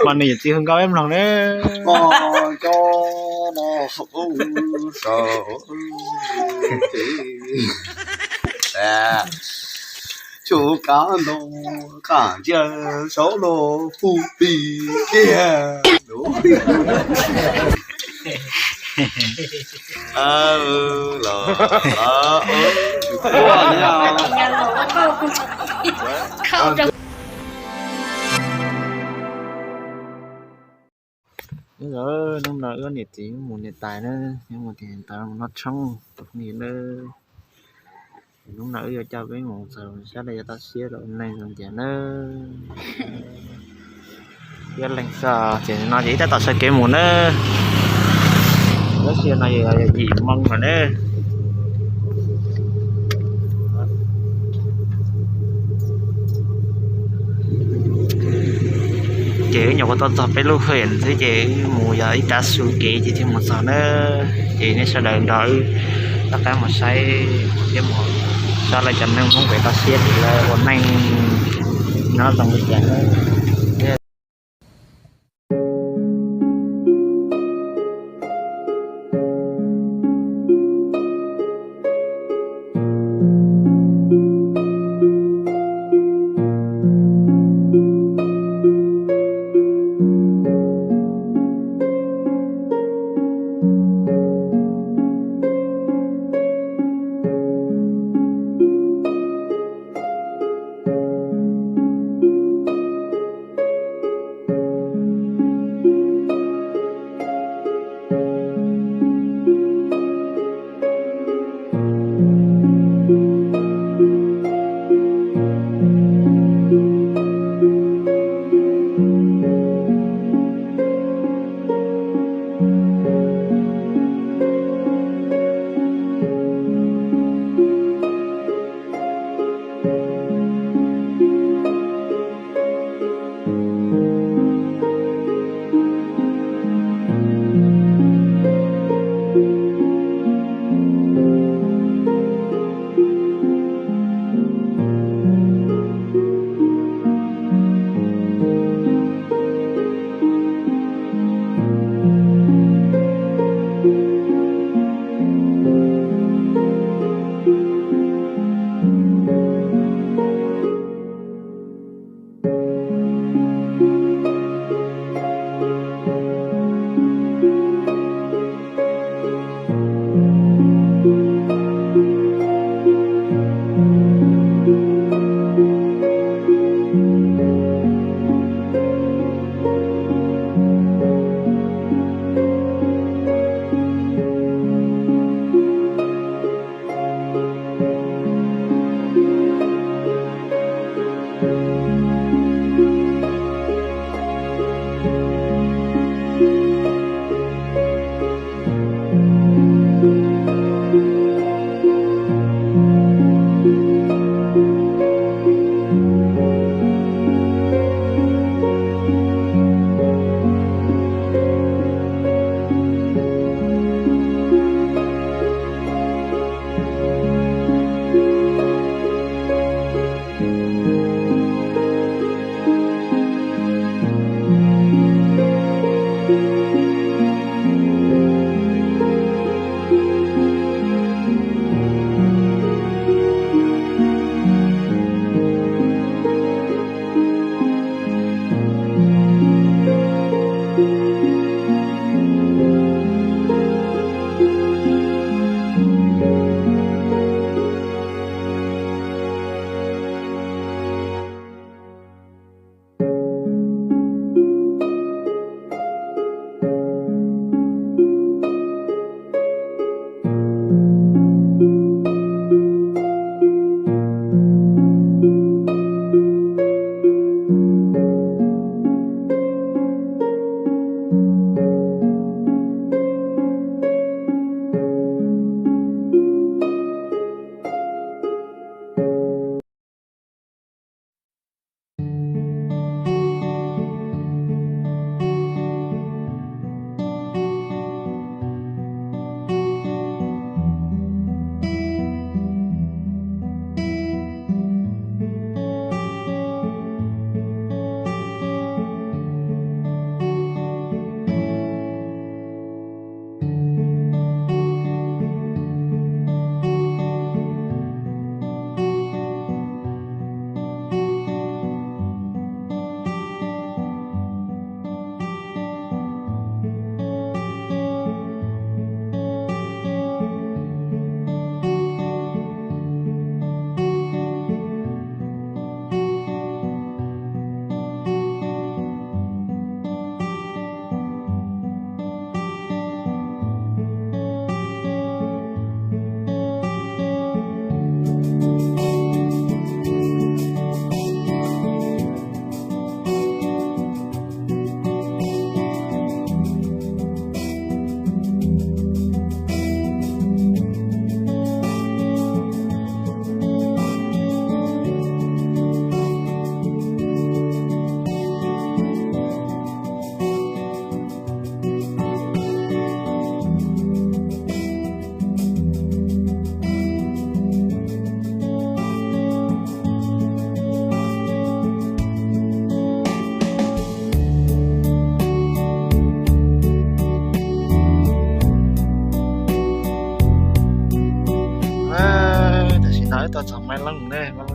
Mas nws yawm txiv hu nkauj ib mloog na. Tsuv kav ntoo qam ntsia saud los hu pis kiag. Hnub no wb niam txiv mus niam tais na, wb mus niam tais mus noj tshoob tus phooj ywg na. Hnub no wb yuav coj peb mus txog sab laj yav toj siab rau neeg zoo ntiag na. Thiab leej xwb ces no ces ib tab tom sawv kev mus na. Tab sis no yog yim moo lawm na. Ces wb nyuam qhuav tuaj txog peb lub hwm xwb ces wb mus yog ib rab su kev ces thiaj mus txog na. Ces nej sawv daws nrog wb rov qab mus saib thiab mus saib lawv cov neeg Hmoob pem toj siab ces lawv ua neej nyob zoo li cas na.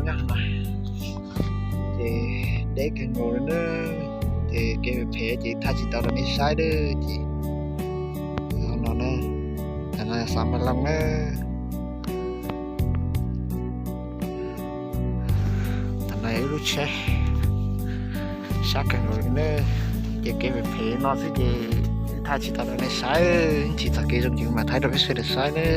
Ces deb kawg nkaus li na, ces kev phem phem ces thaij tsis tau rau nej saib na, ces no na, tam no yog xav mas loo na. Tam no ib lub tsheb sab kawg nkaus li na, ces kev phem phem no xwb ces thaij tsis tau rau nej saib, tsis txog kev zoo ces mam thaij rau peb sawv daws saib na.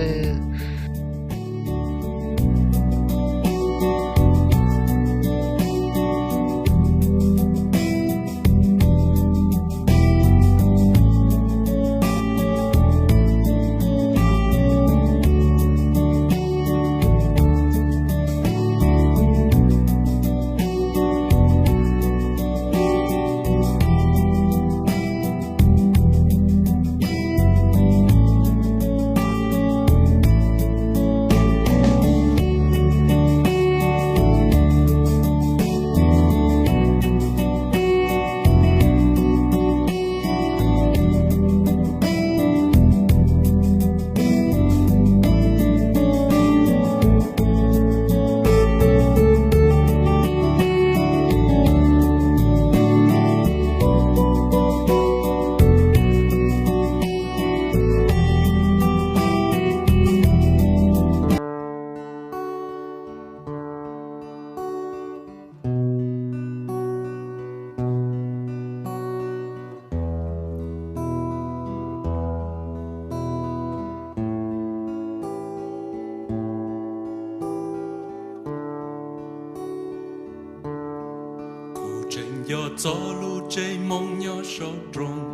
Kuv tseem nco txog lub tsev moo nyob saum roob,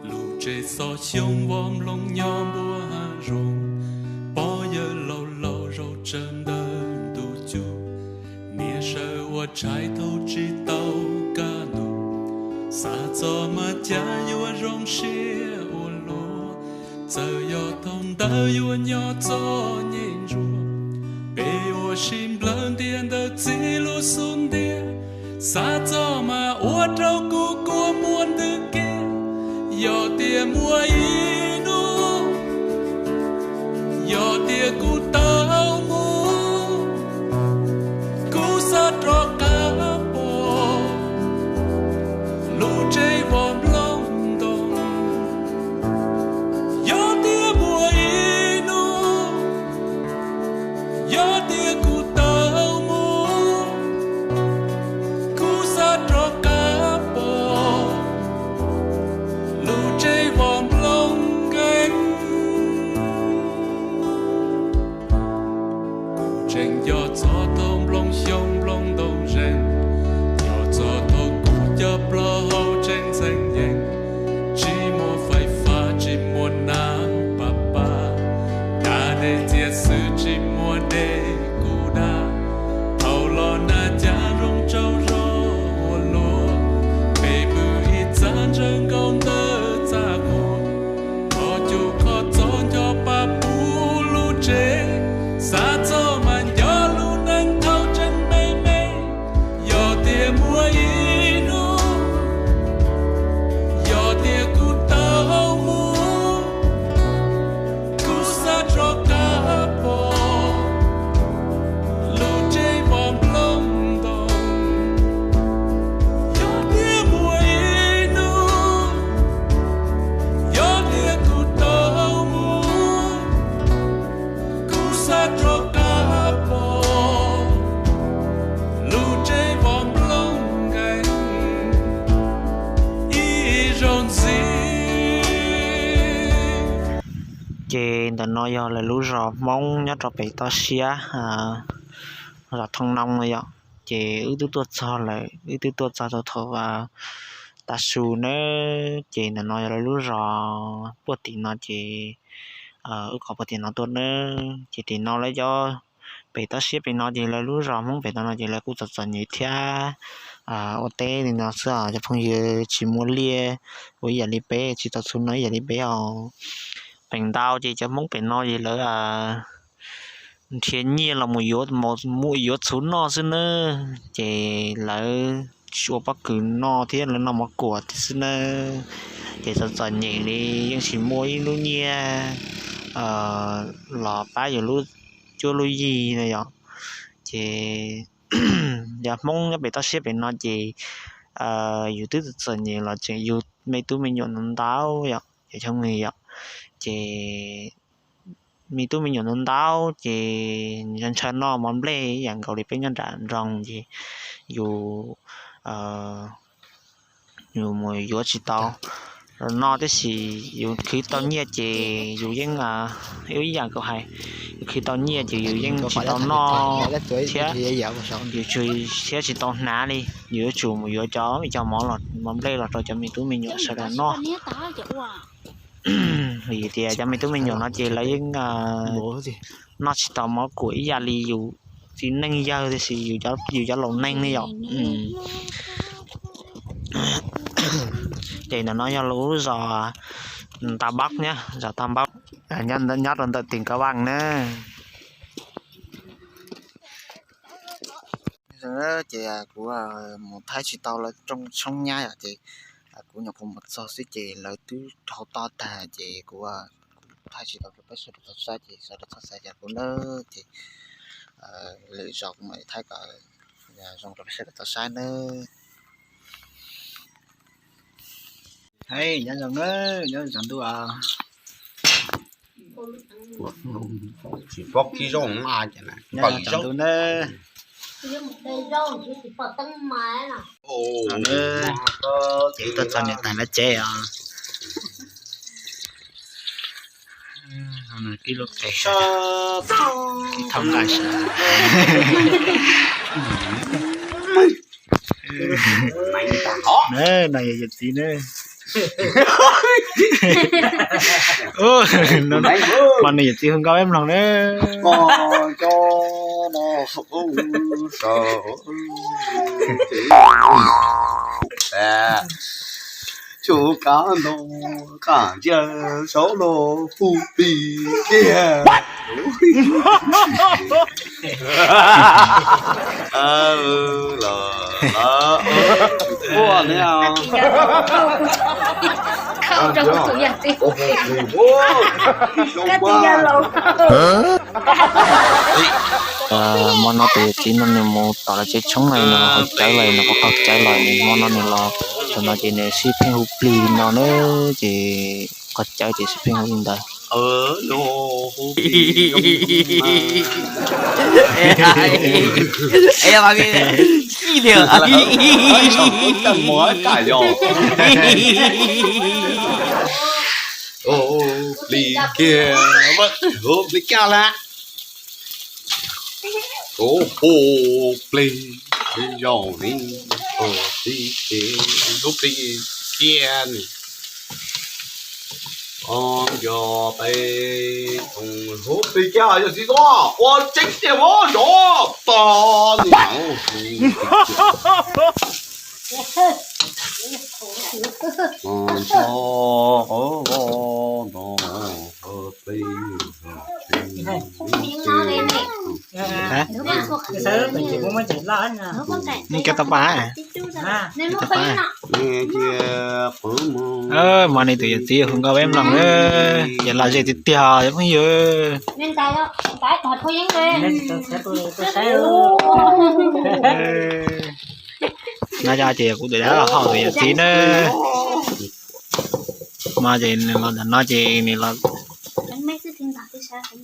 lub tsev xov xyoob vos nplooj nyob npuab hav zoov, pog yawg laus laus zaum tsawv ntawm ntuj cub, niam sawv ua tshais thaum tsis tau kaj ntug, xav txog mas cas yuav zoo siab ua luaj, txawm yog thaum ntawd yuav nyob txom nyem ntsuav, peb ua si nplawg ntiag ntawm txiv lub xub ntiag, xav txog mas ua rau kuv kua muag ntws kiag, yog tias muaj ib hnub, yog tias kuv tau mus, kuv xav rov qab pom lub tsev vos nplooj ntoo. Yog tias muaj ib hnub, yog tias kuv tau mus, kuv xav rov qab pom lub tsev vos nplooj nkeeg. Kuv tseem nco txog thaum nplooj xyoob nplooj ntoo zeeg, nco txog thaum kuv cov plaub hau tseem ntxeev yees, tsis muaj fais fab tsis muaj nab pab pab, nab dej txias xwb tsis muaj dej kuv da. Thaum los nag cas zoo tsaug zog ua luaj, peb pw ib txaj ntsawg nkaus ntawm txaj muag, qhov cub qhov txob nco pa pub lub tsev, xav txog mas nco lub neej thaum tseem me me. Yog tias muaj ib hnub, yog tias kuv tau mus, kuv xav rov qab pom lub tsev vos nplooj ntoo. Yog tias muaj ib hnub, yog tias kuv tau mus, kuv xav rov qab pom lub tsev vos nplooj nkeeg ib zaug ntxiv. Ces ntawm no yog lawv lub zos Hmoob nyob rau pem toj siab, zos Thoob Noo no yom. Ces wb twb tuaj txog lawm, wb twb tuaj txog tau thaum tav su nawb. Ces ntawm no yog lawv lub zos puag tim no ces wb qhov puag tim no tuaj nawb. Ces tim no lawv cov pem toj siab pem no ces lawv lub zos Hmoob pem toj no ces lawv kuj txom txom nyem thiab ua teb li no xwb os cov phooj ywg, tsis muaj liaj ua ib yam li peb, tsis tau txhua no ib yam li peb os. Feem ntau ces cov Hmoob pem no ces lawv nrhiav nyiaj los mus yuav, mus yuav txhuv noj xwb nawb. Ces lawv tsis ua pob kws noj thiab, lawv noj mov kuam thiab xwb nawb. Ces txom txom nyem li yeej tsis muaj ib lub nyiaj los pab yus lub cuab lub yig no yom. Ces Yog Hmoob nyob pem toj siab pem no ces yus twb txom nyem los tseem yug me tub me nyuam ntau ntau yom, cov Hmoob yom, ces me tub me nyuam ntau ntau ces ntshaw ntshaw noj mov nplej ib yam nkaus li peb nyob nram nroog ces yus yus mus yuav tsis tau noj tab sis yus khwv tau nyiaj ces yus yeej, ib yam nkaus hais, yus khwv tau nyiaj ces yus yeej tsis tau noj thiab, yus tsis, thiab tsis tau hnav li, yus yuav tsum mus yuav cov, cov mov, mov nplej los rau cov me tub me nyuam sawv daws noj. Vim tias cov me tub me nyuam no ces lawv yeej noj tsis tau mov kuam ib yam li yus txiv neej yawg tiam sis yus cov laus neeg ne yom. Ces ntawm no yog lub zos Tag Npab, zos Tag Npab, nyob rau ntawm tỉnh Cao Bằng na. Ces kuv mus thaij tsis tau lawv rooj tshoob nyab yom, ces kuv nyuam qhuav mus txog xwb ces lawv twb dhau toj tag ces kuv thaij tsis tau rau peb sawv daws tau saib ces sawv daws txhob xav cas kuv nawb ces lwm zaus kuv mam thaij kom zoo rau peb sawv daws tau saib nawb. Nyob zoo nawb, nyob zoo tsaus ntuj os. Tsis pom kib zaub mas ces nyob zoo tsaus ntuj nawb. Ces tuaj txog niam tais lawv tsev os. Kib lub qe, kib thauj nqaij sawv. No yog yawm txiv na. Hmo no yawm txiv hu nkauj peb mloog na. Tsuv kav nto qaj ntsia saud los hu plig kiag. Los ua ne. Hmo no tus yawm txiv no nws mus tom lawv tsev tshoob lawm, nws ho qaug cawv lawm, nws ho qaug cawv lawm, nws hmo no nws los thaum no ces nws sib pheej hu plig no na, ces qaug cawv ces sib pheej hu li ntawd. Plig kiag, hu plig kiag lawm. Hu plig zaum ni, hu plig kiag, hu plig kiag ni. Nco peb hu plig kiag yawm txiv tuaj ua tseeb tiag mas zov tag ni. Hmo no tus yawm txiv hu nkauj peb mloog na, yog lom zem tiag tiag yom phooj ywg. No ces kuv tus dab laug Hauj tus yawm txiv na. Hmo ces nws los ntawm no ces nws los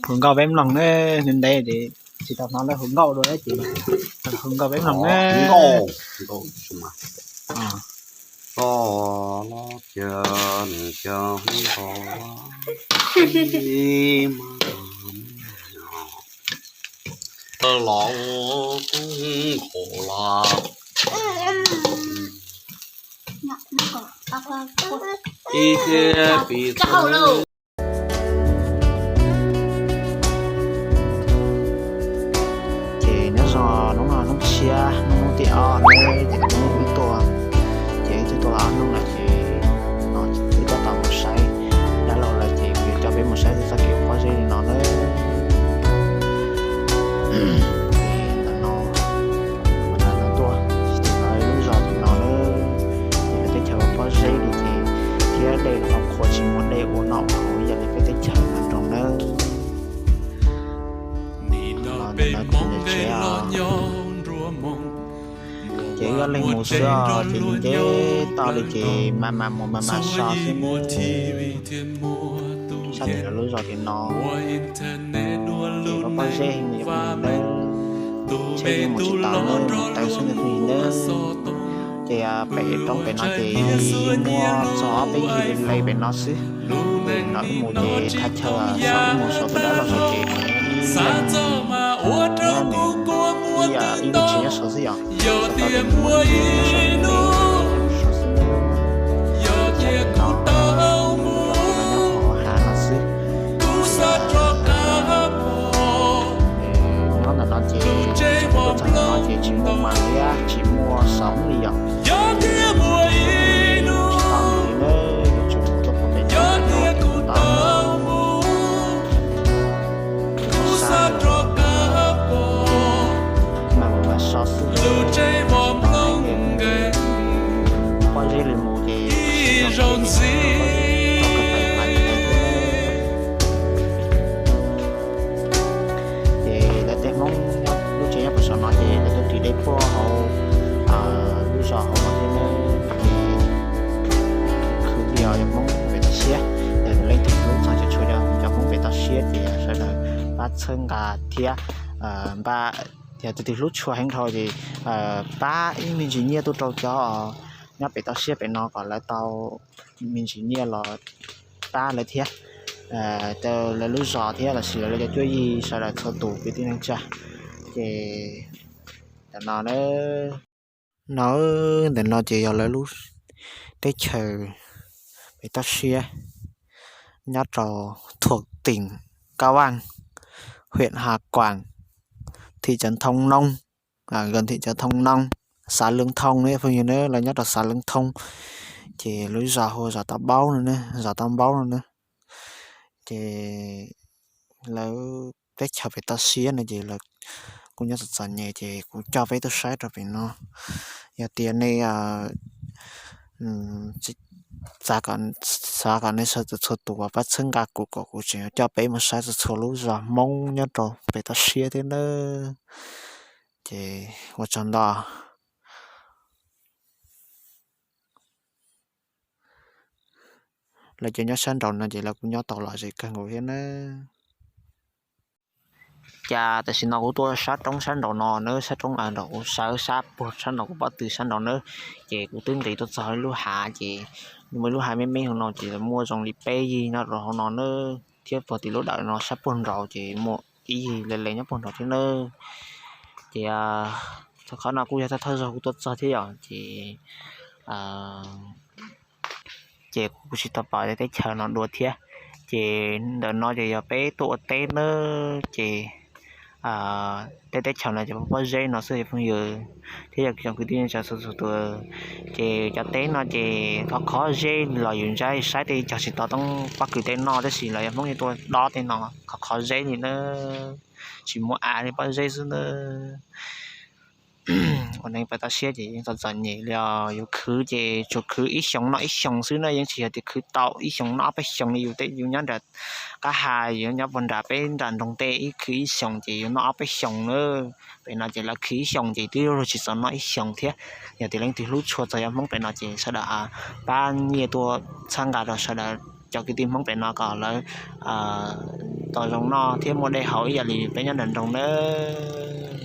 hu nkauj peb mloog na, ntev ntev ces tsis tau hnov lawv hu nkauj dua ces hu nkauj peb mloog na. Los kuj khov los. Ib thiab pis txhub. Ces nyob zoo hnub no hnub tshiab hnub tim ob na, ces hnub wb tuaj, ces wb twb tuaj ob hnub lawm ces no wb tuaj tau mus saib dab laug lawm ces kuv yuav coj peb mus saib txoj kev ua pob zeb li no na. Ntawm no, ntawm no tuaj, lub zos tim no na, ces lawv teb chaws ua pob zeb li ces thiab dej los qhuav tsis muaj dej ua noj ua haus ib yam li peb teb chaws nram nroog nawb. Nim no peb Hmoob nqe los nyob nruab moos, Ces wb ob leeg mus xwb os, ces nce toj li ces mas mas mus mas mas so xwb. Sab tim lawv lub zos tim no, ces pob pob zeb heev li os phooj ywg nawb. Tsheb yeej mus tsis tau, mus tawv xwb nawb phooj ywg nawb. Ces pem roob pem no ces muaj txog ob peb yig li pem no xwb. Ces no wb mus ces thaj chaw saum wb mus saum tus dawb laug saum ces ib leeg, ib leeg tsis nyob saud xwb yom. Saum tau ces muaj ib leeg nyob saud xwb nawb. Ces no nyob hauv hav no xwb. Nyob ntawm no ces tuaj txog ntawm no ces tsis muaj mas thiab tsis muaj xov li yom. Tsis tau li nawb, yuav tsum mus tuaj pem roob pem no ces tau. Mas mus mas so xwb. Pob zeb li mus ces ces lawv tej Hmoob lub tsev nyob puag saum no ces lawv tuaj ris dej puag hauv lub zos hauv no thiab nawb. Ces khwv li os, yog Hmoob pem toj siab, yog leej twg hlub txog ces tshua yog cov Hmoob pem toj siab ces sawv daws pab txhawb nqa thiab npaj, yog tus twg hlub tshua heev dhau ces pab ib me ntsis nyiaj tuaj rau cov nyob pem toj siab pem no kom lawv tau me ntsis nyiaj los pab lawv thiab, rau lawv lub zos thiab los sis lawv cov cuab yig sawv daws txhua tus kwv tij neej tsa. Ces ntawm no, no ntawm no ces yog lawv lub teb chaws pem toj siab, nyob rau thuộc tỉnh Cao Bằng, huyện Hà Quảng, thị trấn Thông Nông, gần thị trấn Thông Nông, xã Lương Thông ne phooj ywg ne, lawv nyob rau xã Lương Thông. Ces lub zos hu zos Tau Npaub no, zos Tau Npaub no na. Ces lawv teb chaws pem toj siab no ces lawv kuj nyob txom txom nyem ces kuv coj peb tuaj saib rau pem no. Yog tias nej xav kom nej sawv daws txhua tus uas pab txhawb nqa kuv kom kuv tseem yuav coj peb mus saib txhua txhua lub zos Hmoob nyob rau pem toj siab thiab nawb. Ces ua tsaug ntau. Lawv cov nyob sab nraud no ces lawv kuj nyob tau lom zem kawg nkaus thiab nawb. Cas tam sim no kuv tuaj sab roob sab nraud no nawb, sab roob nraud kuv sawv sab puag sab nraud kuv pob tw sab nraud nawb. Ces kuv twb nqis tuaj txog lub hav ces muaj ib lub hav me me hauv no ces muaj zoo li peb yig nyob rau hauv no nawb, thiab puag tim lub dawm no sab puag nraud ces muaj ib yig le le nyob puag nraud thiab nawb. Ces qhov no kuj yog thawj thawj zaug kuv tuaj txog thiab yom, ces ces kuv kuj tsis tau pom tej teb chaws no dua thiab. Ces ntawm no ces yog peb tuaj ua teb nawb, ces tej teb chaws no ces pob zeb no xwb phooj ywg, thiab yog cov kwv tij neej tsa txhua txhua tus. Ces cov teb no ces khov khov zeb los yus ntsia saib tej cog tsis tau toob pob kws tej noj, tab sis los yog Hmoob yeej tuaj dob tej no khov khov zeb li nawb, tsis muaj av li pob zeb xwb nawb. Ua neeg pem toj siab ces yeej txom txom nyem li os. Yus khwv ces tsuas khwv ib xyoos noj ib xyoos xwb na, yeej tsis yog tias khwv tau ib xyoos noj ob peb xyoos li yus tej yus nyob nram qab ha, yus nyob puag nram peb nram nroog tej ib khwv ib xyoos ces yus noj ob peb xyoos na. Pem no ces lawv khwv ib xyoos ces twb luag tsis txaus noj ib xyoos thiab. Yog tias leej twg hlub tshua txog cov Hmoob pem no ces sawv daws pab nyiaj tuaj txhawb nqa rau sawv daws cov kwv tij Hmoob pem no kom lawv tau zoo noj thiab muaj dej haus ib yam li peb nyob nram nroog nawb.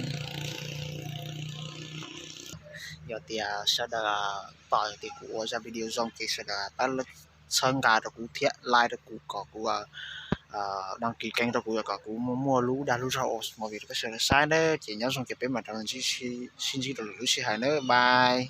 Yog tias sawv daws pom tias kuv ua zaj video zoo ces sawv daws pab txhawb nqa rau kuv thiab like rau kuv kom kuv, đăng ký kênh rau kuv kom kuv muaj muaj lub dag lub zog ua movie rau peb sawv daws saib nawb. Ces nyob zoo ces peb mam rov sib ntsib rau lwm lub sij hawm nawb, bye.